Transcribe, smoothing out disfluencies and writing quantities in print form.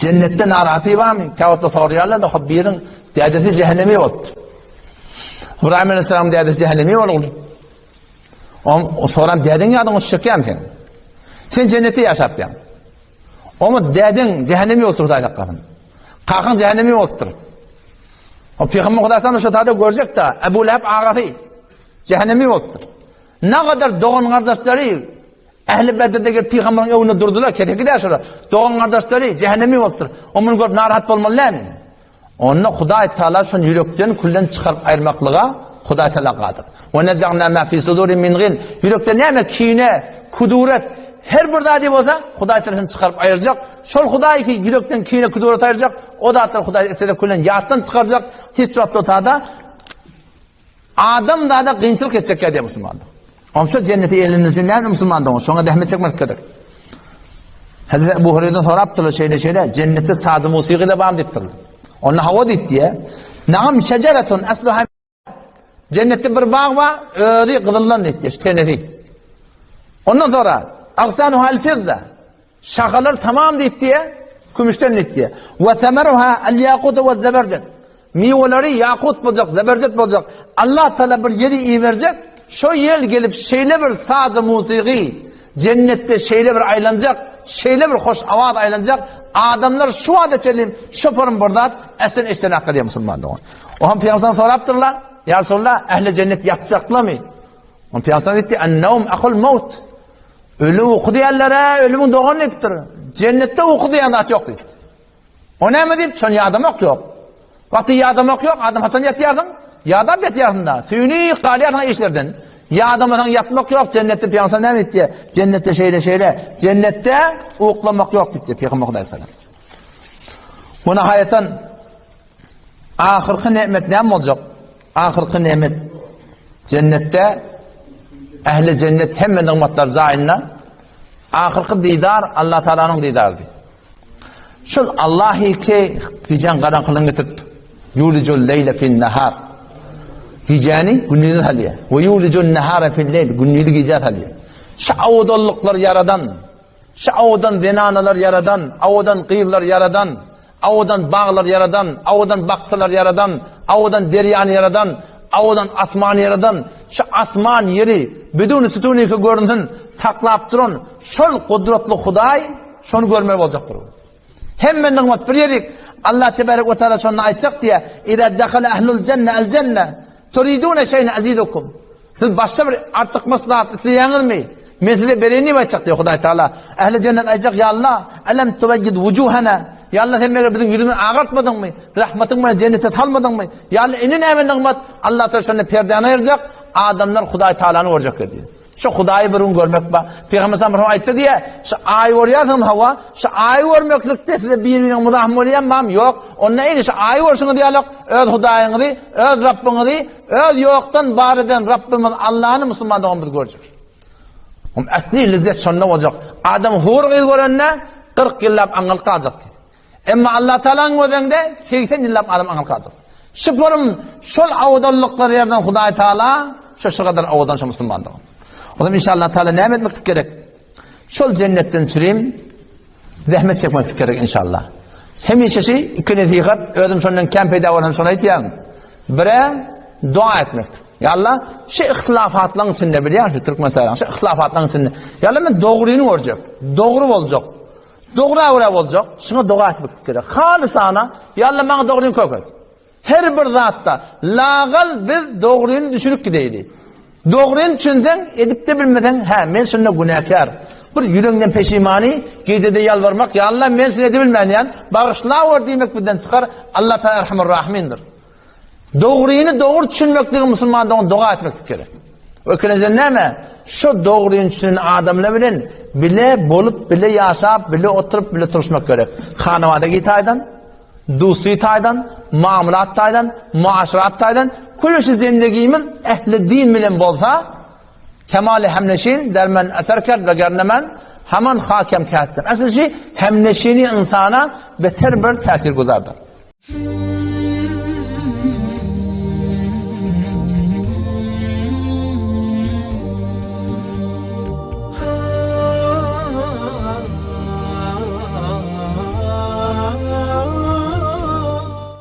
Jennetde narahaty barmy? Käwagtda soraýarlar-da, hop biriň dädesi jähennemi bolupdyr. Ybraýym aleyhisselamyň dädesi jähennemi bolupdy. Oň soran dädeň ýadyňa düşjekýärmi sen? Sen jennetde ýaşap ýaň. Oňa dädeň jähennemi bolupdyr Hudaý saklasyn. Kakaň jähennemi bolupdyr. O Pygamber Hudaý sana şo tada görjek-de, Ebu Leheb agasy jähennemi bolupdyr. Nagadar dogan gardaşlary Ähli Bedirde gelip pygamberiň öňünde durdular, keseki däl şolar. Dogan-gardaşlary jähennemi bolupdyr. O muny görüp narahat bolmaly dälmi? Onda Hudaý Taala şony ýürekden külden çykaryp aýyrmaklyga Hudaý Taala gadyr. Ve nezagna ma fi sudurihim min gil. Ýürekde näme kine, kuduret, her bir zady bolsa Hudaý Taala şony çykaryp aýyrjak. Şol Hudaý ki ýürekden kine, kuduret aýyrjak, o zatlary Hudaý islese külden ýatdan çykarjak. Hiç wagt o tada Adam zada kynçylyk etjek ýa diýen musulmandyr. Onça jenneti elinde üçin näme musulman dogan, şoňa zähmet çekmek gerek. Hazreti Ebu Hureyre'den sorapdyrlar şeýle şeýle, jennetde saz musiky da bar diýipdirler. Onda hawa diýdi diýe. Nagam şejeretun asluha Jennetde bir bag bar, özi gyzyldan diýdi, tenesi. Ondan sonra agsanuha al-fidda. Şahalar tamam diýdi diýe, kümüşden diýdi diýe. Ve semeruha al-yaqut we zeberjet. Miweleri ýakut boljak, zeberjet boljak. Allah Taala bir ýeri iberjek, şo ýel gelip şeýle bir saz-y musigy jennetde şeýle bir aýlanjak, şeýle bir hoş awaz aýlanjak, adamlar şu wagta çenli şoparym bir zat äslen eşden hakka diýen musulman dogan. Oňa Pygamber sorapdyrlar, Ýa Resulallah, ähli jennet ýatjaklamy? Oňa Pygamber diýdi, An-nawm ahul maut. Ölüm uky diýenlere ölümiň dogany diýipdir. Jennetde uky diýen zat ýok diýipdir. O näme diýip, şony ýadamak ýok. Wagty ýadamak ýok, adam haçan ýatýarsyň? Ýadap ýatýarsyň-da, süýnüp galýarsyň işlerden. Ýadamasaň ýatmak ýok, jennetde pygamber näme diýdi? Jennetde şeýle-şeýle, jennetde uklamak ýok diýdi pygamber Hudaý sallam. Bu nihaýatdan ahyrky nemet näme boljak? Ahyrky nemet jennetde ähli jennet hemme nygmatlar jaýynda. Ahyrky didar Allah Taalanyň didarydy. Şol Allahy ki gijäň garaňkylygyny getirip, Ýulijul leýle fin nahar. Gijäni gündize salýar. We ýulijun nahara fil leýl. Gündizi gijä salýar. Şu owadanlyklar ýaradan, şu owadan zenanalar ýaradan, owadan gyzlar ýaradan, owadan baglar ýaradan, owadan bakjalar ýaradan, owadan derýany ýaradan, owadan asmany ýaradan, şu asman ýeri biduni sütüniki görünsün saklap duran şol gudratly Hudaý Şony görmeli boljakdyr. Hemme nygmat bir ýerik. Allah tebarek we taala şonda aýtjak diýä, "Iza dakhala ahlul jenne al jenne, turiduna şey'en azidukum." Siz başga bir artykmaç zat isleýäňizmi? Men size bereýin diýip aýtjak diýär Hudaý Taala. Ähli jennet aýtjak, "Ýa Allah, alam tubayyid wujuhana?" Ýa Allah, sen meger biziň ýüzümizi agartmadyňmy? Rahmatyň bilen jennete salmadyňmy? Ýa Allah, indi näme nygmat? Allah Taala şonda perdäni aýyrjak, adamlar Hudaý Taalany görjek diýär. Şu Hudaýy bir gün görmek bar. Pygamber sallallahu aýtdy diýe, şu aý görýärsiňmi hawa? Şu aý görmeklikde size bir-biriňe muzahym bolýan bam? Ýok. Onda indi şu aý görşüňiz ýaly öz Hudaýyňyzy, öz Rabbyňyzy, öz ýokdan bar eden Rabbymyz Allany musulman dogan biz görjek. Om asli lezzet şonda boljak. Adam hur gyz görende 40 ýyllap aňňalyp galjak. Emma Allah Taalanyň gözünde 80 ýyllap adam aňyl galjak. Şuparym şol owadanlyklar ýerden Hudaý Taala şu şu kadar owadan şu musulmandyr. O zaman inşallah Taala näme etmek gerek? Şol cennetden çürim zähmet çekmek gerek inşallah. Hemişe şu iki nesihat özüm şondan kem peýda bolan şony aýtýan. Bire dua etmek. Ya Allah, şu ihtilafatlaryň içinde bilýän şu Türkmenistanyň şu ihtilafatlaryň içinde. Ya Allah men dogryny görjek. Dogry boljak. Dogra görä boljak, şuňa doga etmeklik gerek. Halysana, Ýa Allah maňa dogryny köket. Her bir zatda lagal biz dogryny düşünip gideýli. Dogryny düşünseň, edip-de bilmeseň, hä, men şunda günäkär. Bir ýüregiňden peşimany, gijede ýalbarmak, Ýa Allah men şuny edibilmänýän, bagyşlawer diýmek bizden çykar, Allah Taala Erhamur Rahimdir. Dogryny dogry düşünmeklige musulman dogan doga etmeklik gerek. Ökünecen näme? Şu dogryny düşünen adamlar bilen bile bolup, bile ýaşap, bile oturyp, bile turuşmak gerek. Hanawada taýdan, dusy taýdan, muamalat taýdan, muaşarat taýdan, külüşi zendegimiz ehli din bilen bolsa, kemali hemneşin dermen eser kerd ve gernemen haman hakem kestim. Esli şey hemneşini insana beter bir tesir guzardyr.